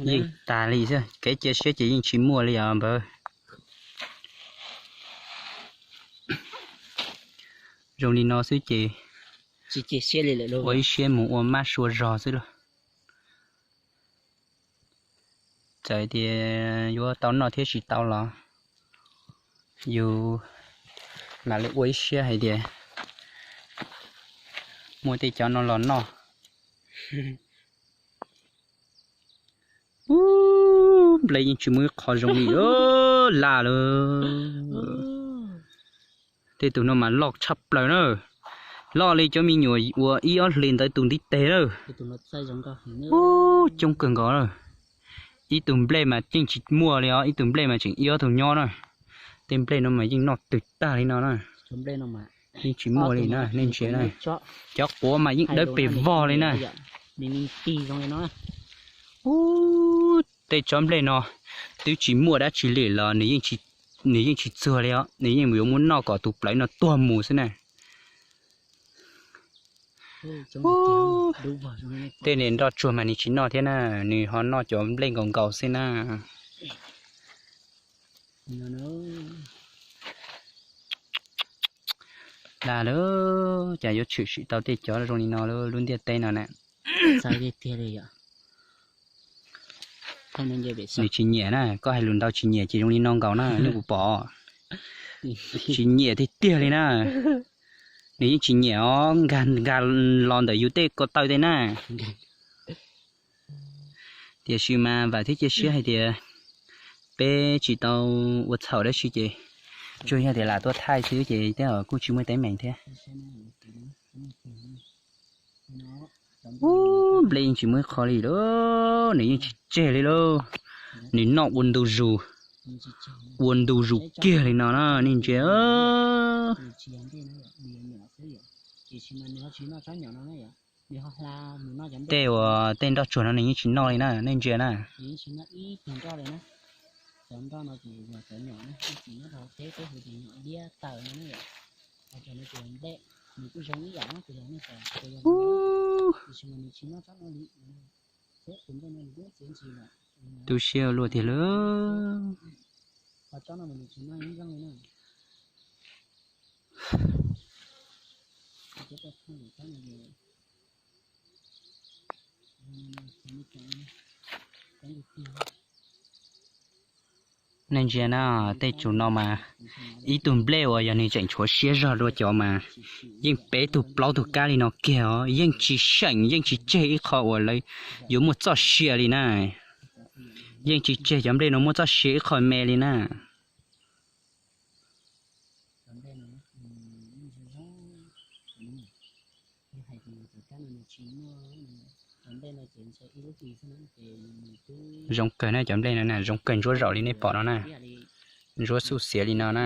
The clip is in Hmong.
Yeej tas li xwb, kev cia siab ces yeej tsis muaj li os npawg. Zoo li no xwb ces ua ib siab mus ua mab sua zog xwb lauj. Txawm tias yuav tau noj thiab tsis tau los yus mam li ua ib siab hais tias muaj tej cov no los noj. Ub, nplej yeej tsis muaj ib qho zoo li lawm. Tej tus no mas loj tshaj plaws na. Loj li cov me nyuam uas ib ob hlis ntawd tus ntiv tes lawm. Ub, coob kawg nkaus lawm. Ib tug nplej mas yeej tsis muaj li os, ib tug nplej mas tseem ib ob tug nyob na. Tej nplej no mas yeej noj twg tag li no na. Yeej tsis muaj li na, nej ntsia na. Cov quav mas yeej dawb pes vog li na. Ub, tej tsob nplej no twb tsis muaj dab tsi li los nws yeej tsis txuag li os, nws yeej yuav muab noj kom tus plawv no tuag mus xwb na. Tej nroj tsuag mas nws tsis noj thiab na, nws ho noj cov nplej nkaus nkaus xwb na. Lag lawm, cas yuav tshwm sim tau tej cov zoo li no lub ntiaj teb no na. Nws tsis nyiam na, koj hais lus ntau tsis nyiam ces zoo li no nkaus na, nej puas pom? Tsis nyiam tiag tiag li na. Nws yeej tsis nyiam os, nkag nkag los ntawm yus tej ko taw tej na. Tiam sis mas vam thiab cia siab hais tias peb tsis tau ua txhaum dab tsi ces tsuas yog tias lam tuaj thaij xwb ces tej zaum kuj tsis muaj teeb meem thiab. Ub, nplej yeej tsis muaj ib qho li lauj, nws yeej tsis tseg li lauj. Nws noj ua ntu zus, ua ntu zus kiag li no na, nej ntsia. Tej uas tej nroj tsuag no nws yeej tsis noj li na, nej ntsia na. Tu siab luaj tiag lauj. Nej ntsia na, tej tsuas no mas ib tug nplej uas yog nws tseem tshuav siab zog dua cov mas yeej peb tug plaub tug kab li no kiag os, yeej tsis seem yeej tsis tseg ib qho uas lawv yuav muaj txoj sia li na. Yeej tsis tseg cov nplej no muaj txoj sia ib qho me li na. Zoo kawg na, cov nplej no na zoo kawg ntsuab zaum li nej pom no na. Ntsuab xuj xiav li no na.